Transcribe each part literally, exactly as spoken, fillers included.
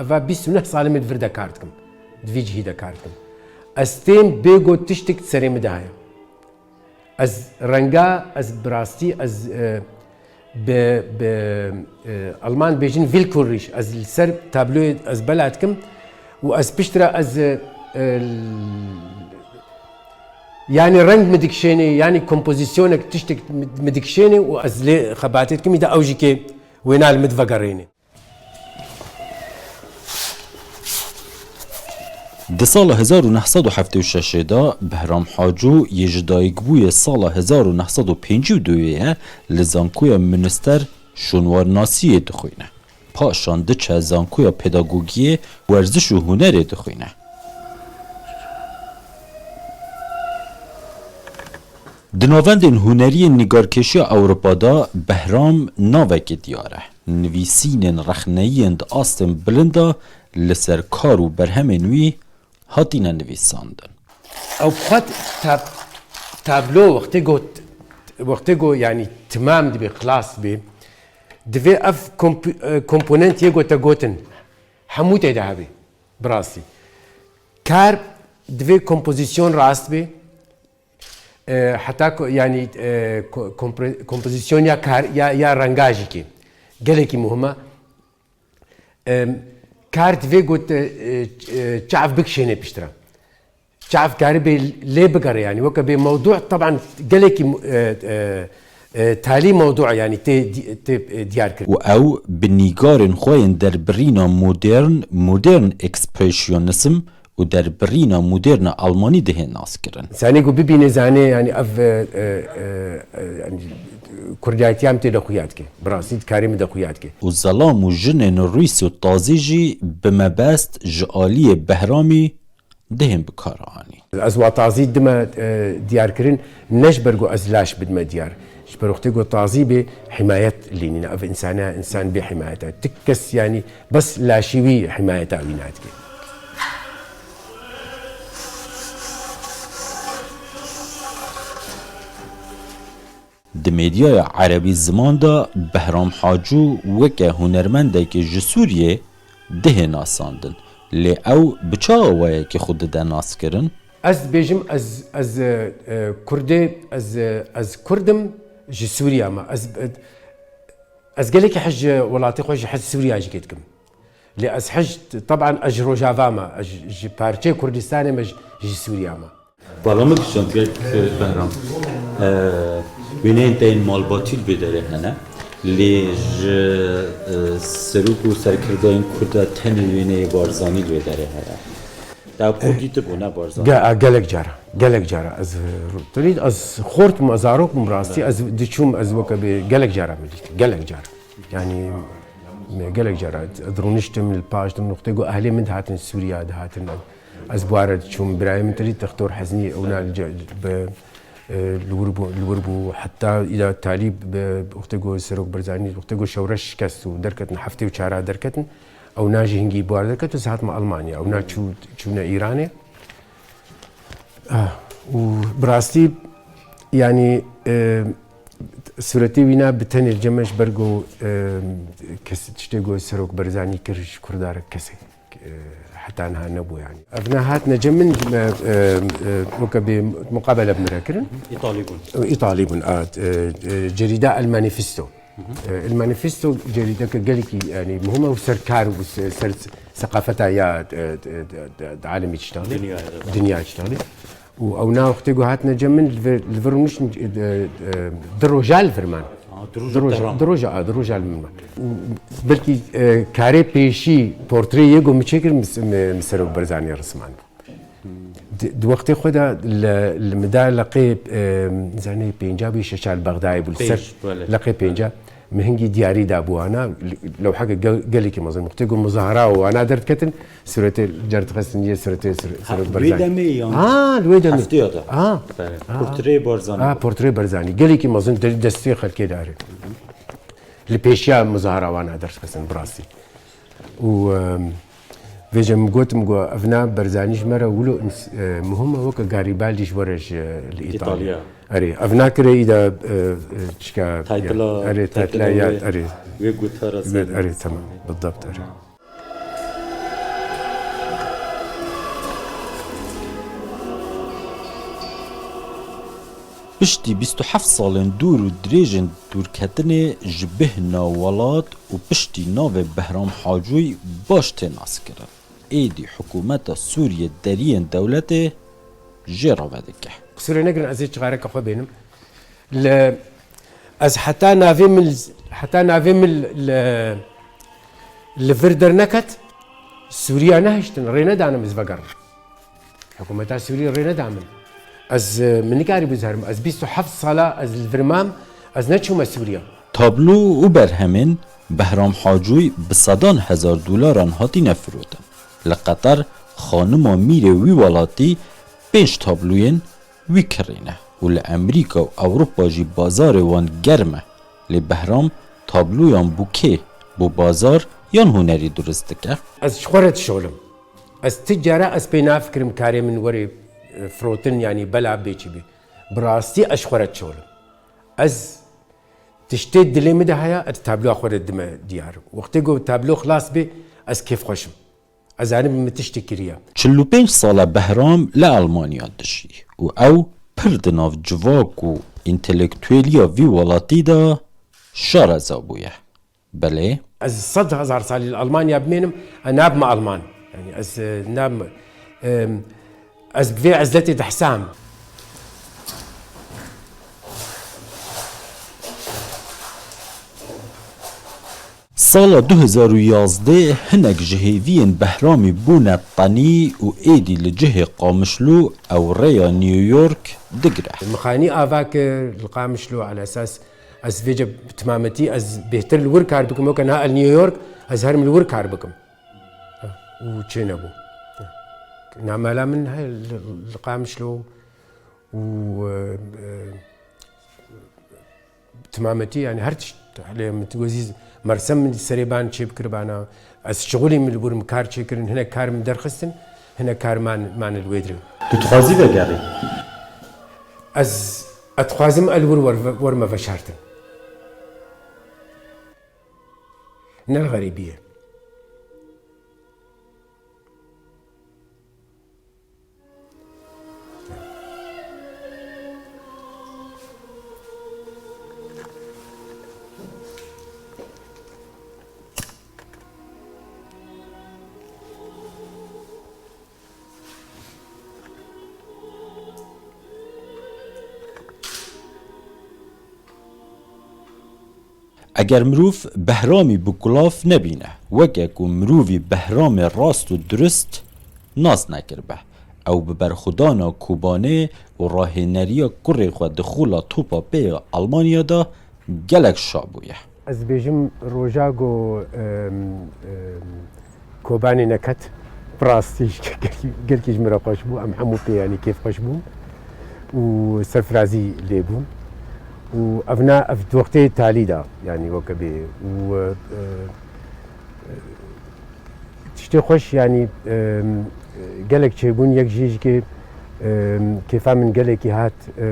Eva bîst û neh salê min di vir de kar dikim. Di vî cihî de kar dikim. Ez têm bê got tiştek di serê min de heye. Ez renga, ez bi rastî, ez, e, bi, bi, e, Alman bêjin Willkürlich, ez li ser tabloyê ez bela dikim û ez piştre ez, e, e, yanî reng min dikişênê, yanî kompozîsyonek tiştek min, min dikişênê û ez lê xebatê dikim, îda ew jî kê wêna li min vegerênê. Di sala hezar û neh sed û heftê û şeş de Behram Hacû yê ji dayikbûyê sala hezar û neh sed û pêncî û duyê ye li Zankoya Münster şûnwarnasiyê dixwîne. Paşan diçe Zankoya Pedagogiyê Werziş û Hunerê dixwîne. Di navendên hunerî yên nîgarkêşiya Ewropa de Behram navekî diyar e. Nivîsînên rexneyî yên di astên bilind de li ser kar û berhemên wî hatine nivîsandin. Ew bi xwe tab-, tablo wextê got, wextê got, yanî timam dibe, xilas dibe, divê ev komp-, e, komponent yê gote gotin hemû tê de hebe. Bi rastî. Kar divê kompozîsyon rast be. E, heta ku, yanî, e, ko-, kompre-, kompozîsyon ya kar, ya, ya renga jî ke gelekî muhim e. E, kar divê got, e, e, çav bikişêne piştre. Çav karibê lê bigere, yanî weke bê mewdû, teban gelekî mu-, e, e, e, talî mewdû, yanî tê di-, tê, e, diyar kirin. Û ew bi nîgarên xwe yên derbirîna modern, modern ekspresyonîzm û derbirîna modern a Almanî dihê naskirin. Zanî ku bibîne zanê, yanî ev, e, e, e, e, yanî kurdayetiya min tê de xuya dike. Bi rastî dikarê min de xuya dike. Û zelam û jinên Rûs û Tazî jî bi mebest ji aliyê Behramî dihên bi kar anî. Ez wa Tazî dime, e, diyar kirin, ne ji ber ku ez laş bidime diyar. Ji ber wextê ku Tazî bê himayet lê nîne. Ev însana, însan bê himayet e. Ti kes, yanî bes laşî wî himayeta wî nadike. Di medyaya erebî ziman de Behram Hacû weke hunermendekê ji Sûriyê dihê nasandin. Lê ew bi çi awayekî xwe dide naskirin? Ez dibêjim, ez, ez, e, e, Kurd ê, ez, e, ez Kurd im, ji Sûriya me. Ez, e, ez gelekî hez ji welatê xwe, ji hez Sûriya jî kê dikim. Lê ez hez, teban ez ji Rojava me, ez ji, ji parçeyê Kurdistanê me, ji, ji Sûriya me. Bala min kişand gelek, Behram. E, wêneyên te yên malbatî li vê derê hene. Lê ji, e, serok û serkirdeyên Kurd de tenê wêneyê Barzanî li vê derê hene. Te Kurdî tibû, ne Barzanî? Ge-, a, gelek cara, gelek cara. Ez, e, ru-, tenê ez xort bûm, ez zarok bûm rastî. Ez diçûm, ez weke bê gelek cara min dît. Gelek cara. Yanî, me gelek cara. Ez rûniştim, li paş di noqtê ku ehlê min dihatin Sûriya, dihatin. Ez bi wan re diçûm, birayê min tenê Textor Heznî, ewna li ce-, bi, e, li wir bû, li wir bû. Heta îda talî bi, wextê ku Serok Barzanî, wextê ku şewreş şikest û derketin, heftê û çara derketin, ewna jî hingî bi wan derket û ez hatime Almanya. Ewna çû, çûne Îranê. Ah, û bi rastî, yanî, e, sûretê wî ne bi tenê cem e ji ber ku, e, kes, tiştê ku Serok Barzanî kir ji Kurda re kesê, e, heta niha nebû yanî. Ev ne hatine cem min, e, e, e, weke bê muqabele bi min re kirin. Îtalî bûn. Îtalî bûn, a, e, e, cerîda El Manifesto. E, El Manifesto cerîdeke gelekî, yanî, muhim e û ser kar û se-, ser seqafeta ya, e, e, e, e, alemî tiştanê. Dinya, evet. Dinya tiştanê. Û ew na wextê ku hatine cem min, li vir, li vir rûniştin, e, e, di roja li vir man. Ha, di roja, di roja, a, di roja li min man. Û belkî, e, karê pêşî portreyê ku min çêkir, min, min, min Serok Barzanî rismand. Di, di wextê xwe de li, li min da leqê, e, zanê pênca bî şeşa li Bexdayê bû, li ser leqê pênca. Min hingî diyarî da bû wana, lewheke gel-, gelekî mezin. Wextê ku muzahara û wana derdiketin, sûretê cerdixistin yê sûretê, sûre-, Serok Barzanî. Ha, li wê demê yan? Ha, li wê demê. Heftêya de. Ha. Belê. Ha. Portreyê Barzanî. Ha, portreyê Barzanî. Gelekî mezin, de-, destê xelkê dare. Li pêşiya muzahara wana derdixistin, bi rastî. Û, em, vêce min gotim ku ev na Barzanî ji me re wilo ins-, e, muhim e, weke Garibaldi ji we re ji, li Îtalya. Erê, ev nakire îda, e, e, çika, taytila, erê, taytila ya, erê. Wê gotara ser. Erê, tamam, bidabt, erê. Piştî bîst û heft salên dûr û dirêjên dûrketinê ji bêhna welat û piştî navê Behram Hacûyî baş tê naskirin. Êdî hikûmeta Sûriyê deriyên dewletê jê re vedike. Qisûrê negirin ez ê çixareke xwe bênim. Li, ez heta navê min, heta navê min li, li vir derneket, Sûriya nehiştin, rê nedanim ez vegerim. Hikûmeta Sûriyê rê neda min. Ez, e, min nikarîbû ez herim. Ez bîst û heft sala ez li vir mam, ez neçûme Sûriya. Tablo û berhemên Behram Hacûyî bi sedan hezar dolaran hatine firotin. Li Qeter xanima mîrê wî welatî pênc tabloyên wî kirî ne û li Emerîka û Ewropa jî bazarê wan germ e. Lê Behram tabloyan bo kê? Bo bazar yan hunerî durist dike? Ez ji xwe re dişolim. Ez ti cara ez pê nafikirim karê min were, e, firotin, yanî bela bê çi bê. Bi rastî ez ji xwe re dişolim. Ez tiştê dilê min de heye, ez tabloya xwe re dime diyar. Wextê ku tablo xilas bê, ez kêfxweş im. Ez zanim min tiştê kiriye. Çil û pênc sal e Behram li Almanya dijî û ew pir di nav civak û întelektueliya vî welatî de şareza bûye. Belê. Ez sed hezar salî li Almanya bimênim, ez nabime Alman. Yanî ez, e, nabime, e, ez bi vê ezletê dihsam. Sala du hezar û yazdeh hinek ji hêviyên Behramî bûne tenî û êdî li cihê Qamişlo ew rêya New York digire. Min xanî ava kir li Qamişlo, ala esas ez vêce bi timametî ez bêhtir li wir kar bikim, weke niha li New York ez herim li wir kar bikim. Û çênebû. Namela min he li, li Qamişlo û, e, e, timametî, yanî her tişt, lê min wezî mersem min serê ban çêbikiribana, ez şixulî min li wir min kar çêkirin, hinek kar min derxistin, hinek kar man, man li wê dirê. Tu dixwazî vegerî? Ez, ez dixwazim el wir wer-, werme veşartin. Ne li xerîbiyê. Eger mirov Behramî bi kulav nebîne, weke ku mirovî Behramê rast û durist nas nekiribe, ew bi berxwedana Kobanê û rahêneriya kurê xwe di xola topa pê ya Almanya de gelek şa bûye. Ez dibêjim roja ku, em, em, Kobanê neket, bi rastî gelkî, gelkî ji min re xweş bû. Em hemû pê, yanî, kêfxweş bûn û serfirazî lê bûn. Û ev na, ev di wextê talî de, yanî, weke bê. Û, e, e, tiştê xweş, yanî, e, gelek çêbûn, yek jî ji kê, e, kêfa min gelekî hat, e, e,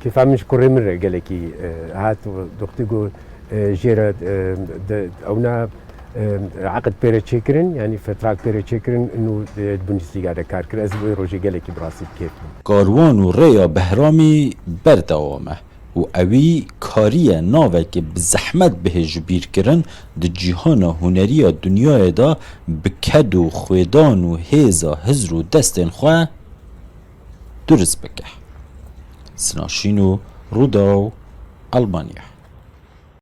kêfa min ji kurê min re gelekî, e, hat. Di wextê ku, e, jê re, e, de, ew na, e, eqd pê re çêkirin, yanî fetrak pê re çêkirin, û, e, di Bundesliga de kar kir. Ez wê rojê gelekî bi rastî bi kêf bûm. Karwan û rêya Behramî berdewam e û ewî kariye navekê bi zehmet bihê ji bîr kirin di cîhana huneriya dinyayê de bi ked û xwêdan û hêza hizr û destên xwe durist bike. Sina Şîno, Rûdaw, Almanya.